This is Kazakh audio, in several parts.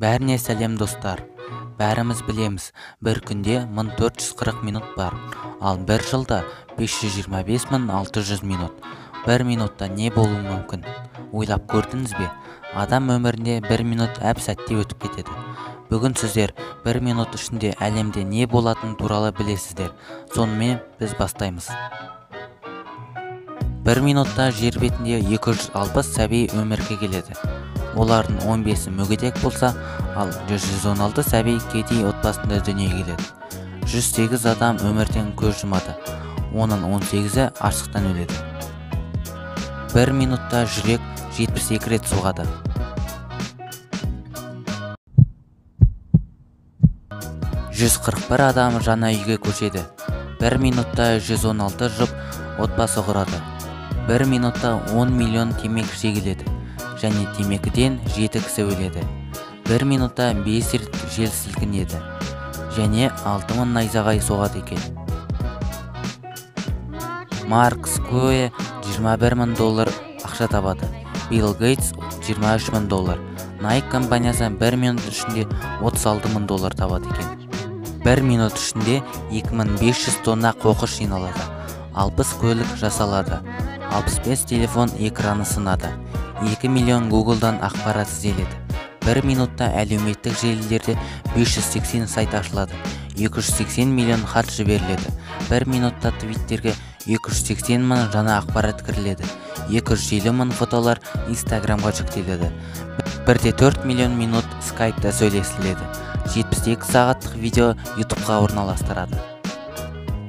Бәріне сәлем, достар! Бәріміз білеміз, бір күнде 1440 минут бар, ал бір жылда 525 600 минут. Бір минутта не болуы мүмкін? Ойлап көрдіңіз бе? Адам өмірінде бір минут әп-сәтте өтіп кетеді. Бүгін сіздер бір минут ішінде әлемде не болатыны туралы білесіздер. Сонымен, біз бастаймыз. Бір минутта жер бетінде 260 сәби өмірге келеді. Олардың 15-і мүгедек болса, ал 116 сәби кедей отбасында дүниеге келеді. 108 адам өмірден көз жұмады, оның 18-і аштықтан өледі. Бір минутта жүрек 72 рет соғады. 141 адам жаңа үйге көшеді. Бір минутта 116 жұп отбасы құрады. Бір минутта 10 миллион темекі шегіледі және темекіден 7 кісі өледі. Бір минутта 5 рет жер сілкінеді және 6000 найзағай соғады екен. Марк Скуэ 21 мың доллар ақша табады, Билл Гейтс 23 мың доллар. Nike компаниясы бір минут ішінде 36 мың доллар табады екен. Бір минут ішінде 2500 тонна қоқыс жиналады, 60 көлік жасалады, 65 телефон экраны сынады, 2 миллион Гуглдан ақпарат ізделеді. Бір минутта әлеуметтік желілерде 580 сайт ашылады, 280 миллион хат жіберіледі. Бір минутта Твиттерге 280 мың жаңа ақпарат кіріледі, 250 мың фотолар Инстаграмға жүктеледі. 1,4 миллион минут Скайпта сөйлесіледі, 72 сағаттық видео Ютубқа орналастырады.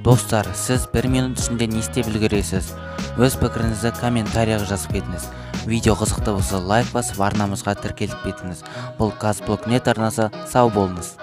Достар, сіз бір минут ішінде не істеп үлгересіз? Өз пікіріңізді комментарияға жазып кетіңіз. Видео қызықты болса, лайк басып, арнамызға тіркеліп кетіңіз. Бұл Казблогнет арнасы. Сау болыңыз!